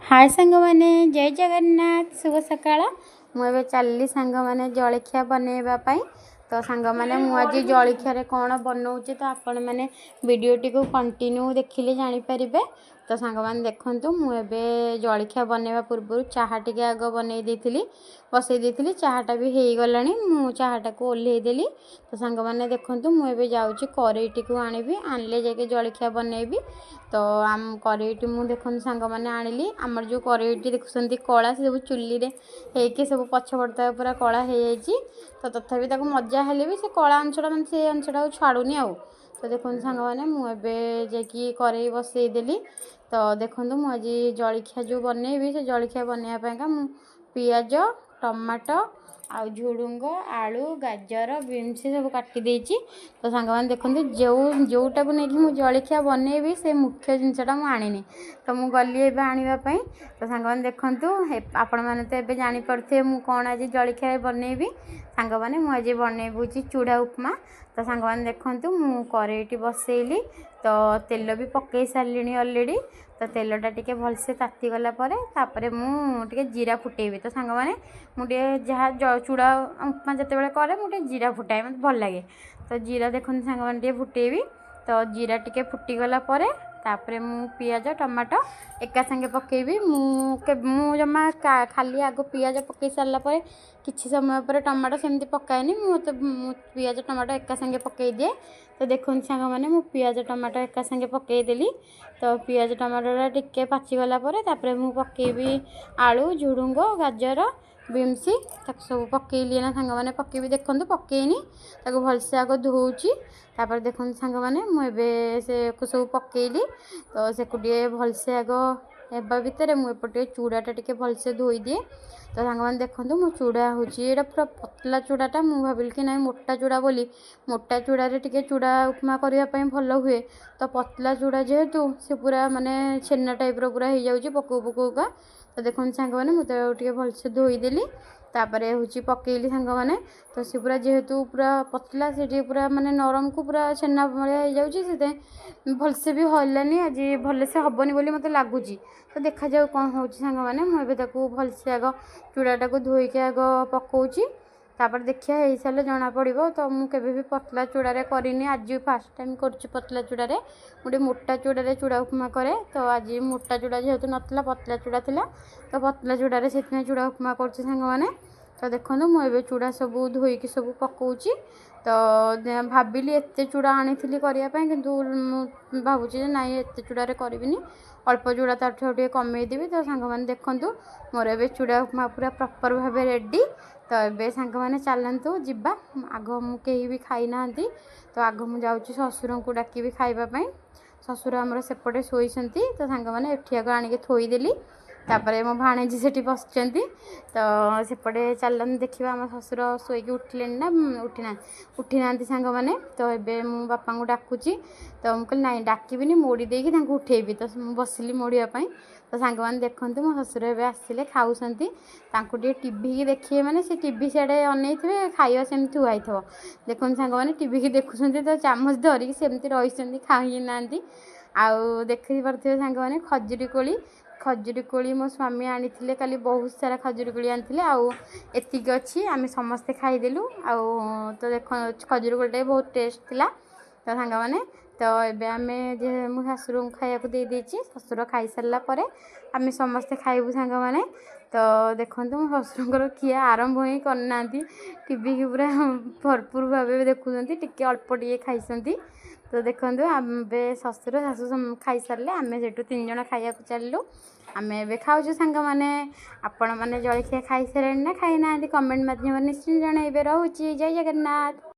ହାଏ ସାଙ୍ଗମାନେ, ଜୟ ଜଗନ୍ନାଥ, ଶୁଭ ସକାଳ। ମୁଁ ଏବେ ଚାଲିଲି ସାଙ୍ଗମାନେ ଜଳଖିଆ ବନେଇବା ପାଇଁ। ତ ସାଙ୍ଗମାନେ, ମୁଁ ଆଜି ଜଳଖିଆରେ କ'ଣ ବନଉଛି, ତ ଆପଣମାନେ ଭିଡ଼ିଓଟିକୁ କଣ୍ଟିନ୍ୟୁ ଦେଖିଲେ ଜାଣିପାରିବେ। ତ ସାଙ୍ଗମାନେ ଦେଖନ୍ତୁ, ମୁଁ ଏବେ ଜଳଖିଆ ବନେଇବା ପୂର୍ବରୁ ଚାହା ଟିକେ ଆଗ ବନେଇ ଦେଇଥିଲି, ବସେଇ ଦେଇଥିଲି। ଚାହାଟା ବି ହେଇଗଲାଣି, ମୁଁ ଚାହାଟାକୁ ଓହ୍ଲେଇ ଦେଲି। ତ ସାଙ୍ଗମାନେ ଦେଖନ୍ତୁ, ମୁଁ ଏବେ ଯାଉଛି କରେଇଟିକୁ ଆଣିବି, ଆଣିଲେ ଯାଇକି ଜଳଖିଆ ବନେଇବି। ତ ଆମ କରେଇଟି ମୁଁ ଦେଖନ୍ତୁ ସାଙ୍ଗମାନେ ଆଣିଲି। ଆମର ଯେଉଁ କରେଇଟି ଦେଖୁଛନ୍ତି କଳା, ସେ ସବୁ ଚୁଲିରେ ହେଇକି ସବୁ ପଛପଟ ପୁରା କଳା ହେଇଯାଇଛି। ତ ତଥାପି ତାକୁ ମଜା ହେଲେ ବି ସେ କଳା ଅଂଶଟା, ମାନେ ସେ ଅଂଶଟା ଆଉ ଛାଡ଼ୁନି ଆଉ। ତ ଦେଖନ୍ତୁ ସାଙ୍ଗମାନେ, ମୁଁ ଏବେ ଯାଇକି କରେଇ ବସେଇଦେଲି। ତ ଦେଖନ୍ତୁ, ମୁଁ ଆଜି ଜଳଖିଆ ଯେଉଁ ବନେଇବି, ସେ ଜଳଖିଆ ବନେଇବା ପାଇଁକା ମୁଁ ପିଆଜ, ଟମାଟୋ ଆଉ ଝୁଡ଼ୁଙ୍ଗ, ଆଳୁ, ଗାଜର, ବିନ୍ସ ସବୁ କାଟି ଦେଇଛି। ତ ସାଙ୍ଗମାନେ ଦେଖନ୍ତୁ, ଯେଉଁଟାକୁ ନେଇକି ମୁଁ ଜଳଖିଆ ବନେଇବି, ସେ ମୁଖ୍ୟ ଜିନିଷଟା ମୁଁ ଆଣିନି। ତ ମୁଁ ଗଲି ଏବେ ଆଣିବା ପାଇଁ। ତ ସାଙ୍ଗମାନେ ଦେଖନ୍ତୁ, ଆପଣମାନେ ତ ଏବେ ଜାଣିପାରୁଥିବେ ମୁଁ କ'ଣ ଆଜି ଜଳଖିଆ ବନେଇବି। ସାଙ୍ଗମାନେ, ମୁଁ ଆଜି ବନେଇବି ହେଉଛି ଚୁଡ଼ା ଉପମା। ତ ସାଙ୍ଗମାନେ ଦେଖନ୍ତୁ, ମୁଁ କରେଇଟି ବସେଇଲି, ତ ତେଲ ବି ପକେଇ ସାରିଲିଣି ଅଲରେଡ଼ି। ତ ତେଲଟା ଟିକେ ଭଲସେ ତାତିଗଲା ପରେ ତାପରେ ମୁଁ ଟିକେ ଜିରା ଫୁଟେଇବି। ତ ସାଙ୍ଗମାନେ, ମୁଁ ଟିକେ ଯାହା ଚୁଡ଼ା ଉପମା ଯେତେବେଳେ କରେ, ମୁଁ ଟିକେ ଜିରା ଫୁଟାଏ, ମୋତେ ଭଲ ଲାଗେ। ତ ଜିରା ଦେଖନ୍ତୁ ସାଙ୍ଗମାନେ, ଟିକେ ଫୁଟେଇବି। ତ ଜିରା ଟିକେ ଫୁଟିଗଲା ପରେ ତାପରେ ମୁଁ ପିଆଜ, ଟମାଟୋ ଏକା ସାଙ୍ଗେ ପକେଇବି। ମୁଁ ଜମା ଖାଲି ଆଗ ପିଆଜ ପକେଇ ସାରିଲା ପରେ କିଛି ସମୟ ପରେ ଟମାଟୋ ସେମିତି ପକାଏନି। ମୁଁ ପିଆଜ, ଟମାଟୋ ଏକା ସାଙ୍ଗେ ପକେଇ ଦିଏ। ତ ଦେଖନ୍ତୁ ସାଙ୍ଗମାନେ, ମୁଁ ପିଆଜ, ଟମାଟୋ ଏକା ସାଙ୍ଗେ ପକେଇଦେଲି। ତ ପିଆଜ, ଟମାଟୋଟା ଟିକେ ପାଚିଗଲା ପରେ ତାପରେ ମୁଁ ପକେଇବି ଆଳୁ, ଝୁଡ଼ୁଙ୍ଗ, ଗାଜର, ବିନ୍ସ। ତାକୁ ସବୁ ପକେଇଲି ନା ସାଙ୍ଗମାନେ, ପକେଇବି। ଦେଖନ୍ତୁ, ପକେଇନି, ତାକୁ ଭଲସେ ଆଗ ଧୋଉଛି। ତାପରେ ଦେଖନ୍ତୁ ସାଙ୍ଗମାନେ, ମୁଁ ଏବେ ସେକୁ ସବୁ ପକେଇଲି। ତ ସେକୁ ଟିକେ ଭଲସେ ଆଗ ହେବା ଭିତରେ ମୁଁ ଏପଟେ ଚୁଡ଼ାଟା ଟିକେ ଭଲସେ ଧୋଇଦିଏ। ତ ସାଙ୍ଗମାନେ ଦେଖନ୍ତୁ, ମୁଁ ଚୁଡ଼ା ହେଉଛି ଏଇଟା ପୁରା ପତଲା ଚୁଡ଼ାଟା। ମୁଁ ଭାବିଲି କି ନାଇଁ ମୋଟା ଚୁଡ଼ା ବୋଲି, ମୋଟା ଚୁଡ଼ାରେ ଟିକେ ଚୁଡ଼ା ଉପମା କରିବା ପାଇଁ ଭଲ ହୁଏ। ତ ପତଲା ଚୁଡ଼ା ଯେହେତୁ, ସେ ପୁରା ମାନେ ଛେନା ଟାଇପ୍ର ପୁରା ହେଇଯାଉଛି ପକଉ ପକଉକା। ତ ଦେଖନ୍ତୁ ସାଙ୍ଗମାନେ, ମୁଁ ତାକୁ ଟିକେ ଭଲସେ ଧୋଇଦେଲି, ତାପରେ ହେଉଛି ପକେଇଲି ସାଙ୍ଗମାନେ। ତ ସେ ପୁରା ଯେହେତୁ ପୁରା ପତଲା, ସେ ଟିକେ ପୁରା ମାନେ ନରମକୁ ପୁରା ଛେନା ଭଳିଆ ହେଇଯାଉଛି। ସେଥିପାଇଁ ଭଲସେ ବି ହେଲାନି, ଆଜି ଭଲସେ ହେବନି ବୋଲି ମୋତେ ଲାଗୁଛି। ତ ଦେଖାଯାଉ କ'ଣ ହେଉଛି। ସାଙ୍ଗମାନେ, ମୁଁ ଏବେ ତାକୁ ଭଲସେ ଆଗ ଚୁଡ଼ାଟାକୁ ଧୋଇକି ଆଗ ପକଉଛି, ତାପରେ ଦେଖିବା, ହେଇସାରିଲେ ଜଣାପଡ଼ିବ। ତ ମୁଁ କେବେ ବି ପତଲା ଚୁଡ଼ାରେ କରିନି, ଆଜି ଫାର୍ଷ୍ଟ ଟାଇମ୍ କରୁଛି ପତଲା ଚୁଡ଼ାରେ। ମୁଁ ଟିକେ ମୋଟା ଚୁଡ଼ାରେ ଚୁଡ଼ା ଉପମା କରେ। ତ ଆଜି ମୋଟା ଚୁଡ଼ା ଯେହେତୁ ନଥିଲା, ପତଲା ଚୁଡ଼ା ଥିଲା, ତ ପତଲା ଚୁଡ଼ାରେ ସେଥିପାଇଁ ଚୁଡ଼ା ଉପମା କରୁଛି ସାଙ୍ଗମାନେ। ତ ଦେଖନ୍ତୁ, ମୁଁ ଏବେ ଚୁଡ଼ା ସବୁ ଧୋଇକି ସବୁ ପକଉଛି। ତ ଭାବିଲି ଏତେ ଚୁଡ଼ା ଆଣିଥିଲି କରିବା ପାଇଁ, କିନ୍ତୁ ମୁଁ ଭାବୁଛି ଯେ ନାଇଁ, ଏତେ ଚୁଡ଼ାରେ କରିବିନି, ଅଳ୍ପ ଚୁଡ଼ା ତାଠୁ ଆଉ ଟିକେ କମେଇଦେବି। ତ ସାଙ୍ଗମାନେ ଦେଖନ୍ତୁ, ମୋର ଏବେ ଚୁଡ଼ା ଉପମା ପୁରା ପ୍ରପର୍ ଭାବେ ରେଡ଼ି। ତ ଏବେ ସାଙ୍ଗମାନେ ଚାଲନ୍ତୁ ଯିବା। ଆଗ ମୁଁ କେହି ବି ଖାଇନାହାନ୍ତି, ତ ଆଗ ମୁଁ ଯାଉଛି ଶ୍ୱଶୁରଙ୍କୁ ଡାକିବି ଖାଇବା ପାଇଁ। ଶ୍ୱଶୁର ଆମର ସେପଟେ ଶୋଇଛନ୍ତି। ତ ସାଙ୍ଗମାନେ, ଏଠି ଆଗ ଆଣିକି ଥୋଇଦେଲି, ତାପରେ ମୋ ଭାଣେଜୀ ସେଠି ବସିଛନ୍ତି। ତ ସେପଟେ ଚାଲନ୍ତୁ ଦେଖିବା, ଆମ ଶ୍ୱଶୁର ଶୋଇକି ଉଠିଲେଣି ନା ଉଠିନାହାନ୍ତି। ସାଙ୍ଗମାନେ, ତ ଏବେ ମୁଁ ବାପାଙ୍କୁ ଡାକୁଛି। ତ ମୁଁ କହିଲି ନାଇଁ, ଡାକିବିନି, ମୋଡ଼ି ଦେଇକି ତାଙ୍କୁ ଉଠେଇବି। ତ ମୁଁ ବସିଲି ମୋଡ଼ିବା ପାଇଁ। ତ ସାଙ୍ଗମାନେ ଦେଖନ୍ତୁ, ମୋ ଶ୍ୱଶୁର ଏବେ ଆସିଲେ, ଖାଉଛନ୍ତି। ତାଙ୍କୁ ଟିକେ ଟିଭିକି ଦେଖିବେ, ମାନେ ସେ ଟିଭି ସିଆଡ଼େ ଅନେଇଥିବେ, ଖାଇବା ସେମିତି ଥୁଆ ହେଇଥିବ। ଦେଖନ୍ତୁ ସାଙ୍ଗମାନେ, ଟିଭିକି ଦେଖୁଛନ୍ତି, ତ ଚାମଚ ଧରିକି ସେମିତି ରହିଛନ୍ତି, ଖାଇ ନାହାନ୍ତି। ଆଉ ଦେଖିପାରୁଥିବେ ସାଙ୍ଗମାନେ, ଖଜୁରୀ କୋଳି। ଖଜୁରୀ କୋଳି ମୋ ସ୍ୱାମୀ ଆଣିଥିଲେ କାଲି, ବହୁତ ସାରା ଖଜୁରୀ କୋଳି ଆଣିଥିଲେ, ଆଉ ଏତିକି ଅଛି, ଆମେ ସମସ୍ତେ ଖାଇଦେଲୁ। ଆଉ ତ ଦେଖ, ଖଜୁରୀ କୋଳିଟା ବି ବହୁତ ଟେଷ୍ଟ ଥିଲା। ତ ସାଙ୍ଗମାନେ, ତ ଏବେ ଆମେ ଯେ ମୁଁ ଶାଶୁରଙ୍କୁ ଖାଇବାକୁ ଦେଇଦେଇଛି। ଶ୍ୱଶୁର ଖାଇସାରିଲା ପରେ ଆମେ ସମସ୍ତେ ଖାଇବୁ ସାଙ୍ଗମାନେ। ତ ଦେଖନ୍ତୁ, ମୋ ଶ୍ୱଶୁରଙ୍କର ଖିଆ ଆରମ୍ଭ ହିଁ କରିନାହାନ୍ତି, ଟିଭିକି ପୁରା ଭରପୁର ଭାବେ ଦେଖୁଛନ୍ତି, ଟିକେ ଅଳ୍ପ ଟିକେ ଖାଇଛନ୍ତି। ତ ଦେଖନ୍ତୁ, ଏବେ ଶ୍ୱଶୁର ଶାଶୁ ଖାଇସାରିଲେ ଆମେ ସେଠୁ ତିନି ଜଣ ଖାଇବାକୁ ଚାଲିଲୁ। ଆମେ ଏବେ ଖାଉଛୁ। ସାଙ୍ଗମାନେ, ଆପଣମାନେ ଜଳଖିଆ ଖାଇସାରିଲେଣି ନା ଖାଇନାହାନ୍ତି, କମେଣ୍ଟ ମାଧ୍ୟମରେ ନିଶ୍ଚୟ ଜଣାଇବେ। ରହୁଛି, ଜୟ ଜଗନ୍ନାଥ।